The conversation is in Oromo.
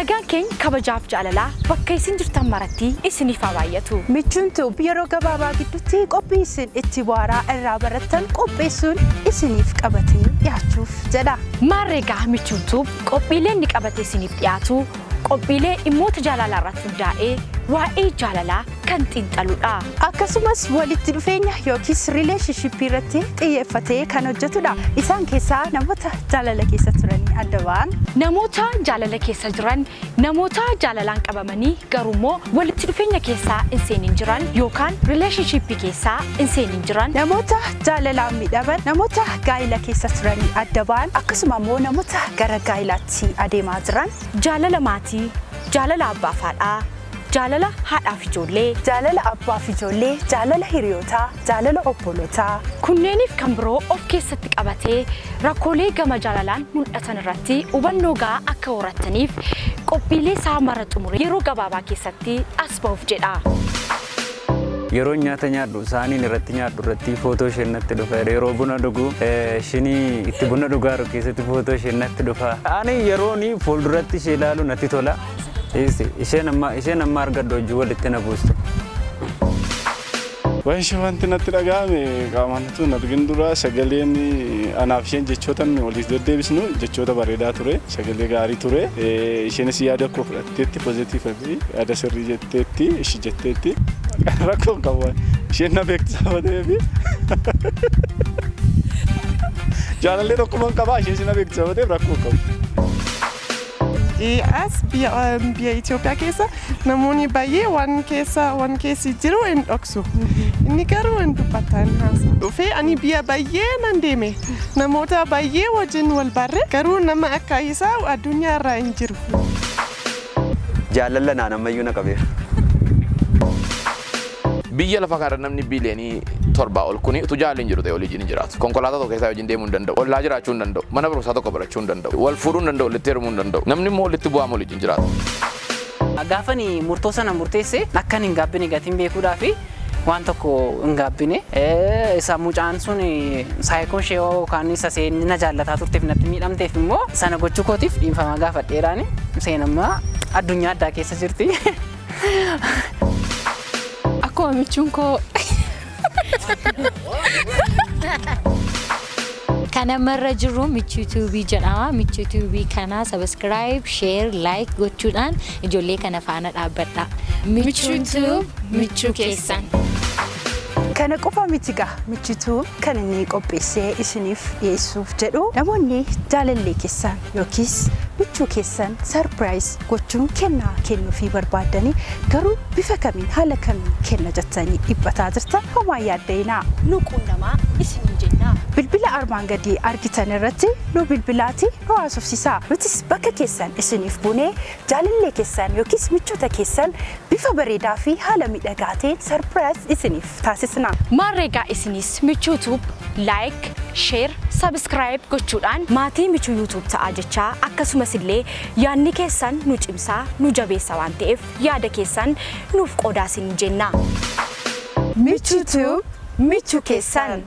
Nagaan keenya kabajaaf jaalalaa bakka isin jirtan maratti isiniif haa baay'atu. Michuun Tube yeroo gabaabaa gidduutti qophii isin itti bu'aaraa irraa barattan qopheessuun isiniif qabatee dhiyaachuuf jedha. Maarreegaa Michuun Tube qophiileen inni qabatee isiniif dhiyaatu qophiilee dhimmoota jaalalaa irratti hundaa'ee waa'ee jaalalaa kan xiinxaludha. Akkasumas walitti dhufeenya yookiis relationship irratti xiyyeeffatee kan hojjetudha. Isaan keessaa namoota jaalala keessa turanii adda ba'an. Namoota jaalala keessa jiran, namoota jaalalaan qabamanii garuummoo walitti dhufeenya keessaa hin seenin jiran yookaan relationship keessaa hin seenin jiran. Namoota jaalalaan miidhaman, namoota gaa'ila keessa turanii adda ba'an, akkasuma immoo namoota gara gaa'ilaatti adeemaa jiran. Jaalala maatii, jaalala abbaa fi haadhaa, jaalala haadhaaf ijoollee, jaalala abbaaf ijoollee, jaalala hiriyootaa, jaalala obbolootaa. Kunneeniif kan biroo of keessatti qabatee rakkoolee gama jaalalaan mul'atan irratti hubannoo gahaa akka horattaniif qophiilee isaa mara xumuree yeroo gabaabaa keessatti as ba'uuf jedha. Yeroo nyaata nyaadhu saaniin irratti nyaadhu irratti footoo isheen natti dhufa. Yeroo buna dhugu shinii itti buna dhugaaru keessatti footoo isheen natti dhufa. Ani yeroon fuulduratti ishee ilaalu natti tola. Isheen amma argadhu hojii walitti na buustu. Wanti wanti natti dhaga'ame qaamaan utuu hin argin dura sagaleen anaaf isheen jechoota nuyi waliif deddeebisnu jechoota bareedaa ture, sagalee gaarii ture. Isheenis yaada koo fudhatteetti, positive fi yaada sirrii jetteetti, ishi jetteetti. Rakkoo hin qabu, isheen na beektu sababa ta'eef, jaalallee tokkuma hin qabaa, isheenis na beektu sababa ta'eef rakkoo hin qabu. As biyya Itoophiyaa keessa namoonni baay'ee waan keessi jiru hin dhoksu. Inni garuu hin dubbata, hin haasa. Dhufee ani biyya baay'ee nan deeme. Namoota baay'ee wajjin wal barre, garuu nama akka isaa addunyaa irra hin jiru. Jaalala naan ammayyuu na qabeera. Biyya lafa kanarra namni biiliyoonii 7 ol kuni utuu jaalalli hin jiru ta'e waliin hin jiraatu. Konkolaataa tokko keessaa wajjin deemuu hin danda'u. Ollaa jiraachuu hin danda'u. Mana barumsaa tokko barachuu hin danda'u. Wal fuudhuu hin danda'u. Walitti heerumuu hin danda'u. Namni immoo walitti bu'aa waliin jiraatu. Gaafani murtoo sana murteesse akkan hin gaabbine gatiin beekuudhaa fi waan tokko hin gaabbine. Isa mucaan sun saayikoon ishee yookaan isa seen na jaallataa turteef natti miidhamteef immoo sana gochuu kootiif dhiifama gaafadheeraani. Seen amma addunyaa addaa keessa jirti. Akkuma michuun koo Kan ammarra jirru Michuu Tube jedhama. Michuu Tube kana subscribe, share, like gochuudhaan ijoollee kana faana dhaabbadha. Michuu Tube, michuu keessan. Kana qofa miti gaa, Michituu kan inni qopheessee isiniif dhiyeessuuf jedhu namoonni jaalallee keessan yookiis michuu keessan surprise gochuun kennaa kennuufii barbaaddanii garuu bifa kamiin, haala kamiin kenna jettanii dhiphataa jirtan, homaa yaadda'inaa. Nu quunnamaa isiniin jennaa. Bilbila armaan gadii argitan irratti nu bilbilaati nu haasofsiisaa. Nutis bakka keessan isiniif buunee jaalallee keessan yookiis michoota keessan bifa bareedaa fi haala miidhagaa ta'een surprise isiniif taasisna. Maarreegaa isinis Michuu Tube like, share, subscribe gochuudhaan maatii Michuu YouTube ta'aa jechaa, akkasumas illee yaadni keessan nu cimsaa, nu jabeessa waan ta'eef yaada keessan nuuf qoodaa isin jenna. Michuu Tube, michuu keessan.